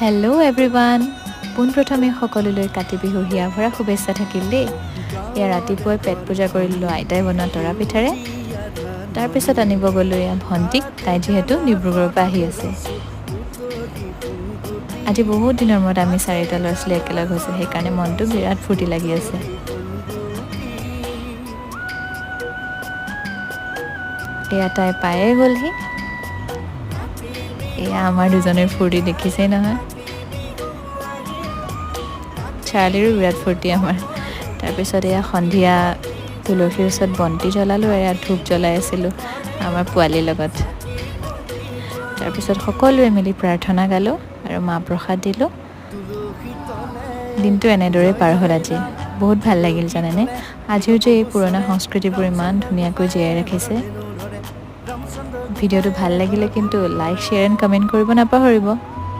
Hello' everyone, পোনপ্ৰথমে সকলোলৈ কাতি বিহুৰ হিয়া ভৰা শুভেচ্ছা থাকিল দেই। এয়া ৰাতিপুৱাই পেট পূজা কৰিলোঁ আইতাই বনোৱা তৰা পিঠাৰে। তাৰপিছত আনিব গ'লোঁ এয়া ভণ্টিক, তাই যিহেতু ডিব্ৰুগড়ৰ পৰা আহি আছে। আজি বহুত দিনৰ মূৰত আমি চাৰিটা ল'ৰা ছোৱালী একেলগ হৈছোঁ, সেইকাৰণে মনটো বিৰাট ফূৰ্তি লাগি আছে। এয়া তাই পায়ে গ'লহি। এয়া আমাৰ দুজনীৰ ফূৰ্তি দেখিছেই নহয়। চাৰ্লিৰো বিৰাট ফূৰ্তি আমাৰ। তাৰপিছত এয়া সন্ধিয়া তুলসীৰ ওচৰত বন্তি জ্বলালোঁ, এয়া ধূপ জ্বলাই আছিলোঁ আমাৰ পোৱালিৰ লগত। তাৰপিছত সকলোৱে মিলি প্ৰাৰ্থনা গালোঁ আৰু মাহ প্ৰসাদ দিলোঁ। দিনটো এনেদৰেই পাৰ হ'ল আজি। বহুত ভাল লাগিল জানেনে, আজিও যে এই পুৰণা সংস্কৃতিবোৰ ইমান ধুনীয়াকৈ জীয়াই ৰাখিছে। ভিডিঅ'টো ভাল লাগিলে কিন্তু লাইক, শ্বেয়াৰ এণ্ড কমেণ্ট কৰিব নাপাহৰিব।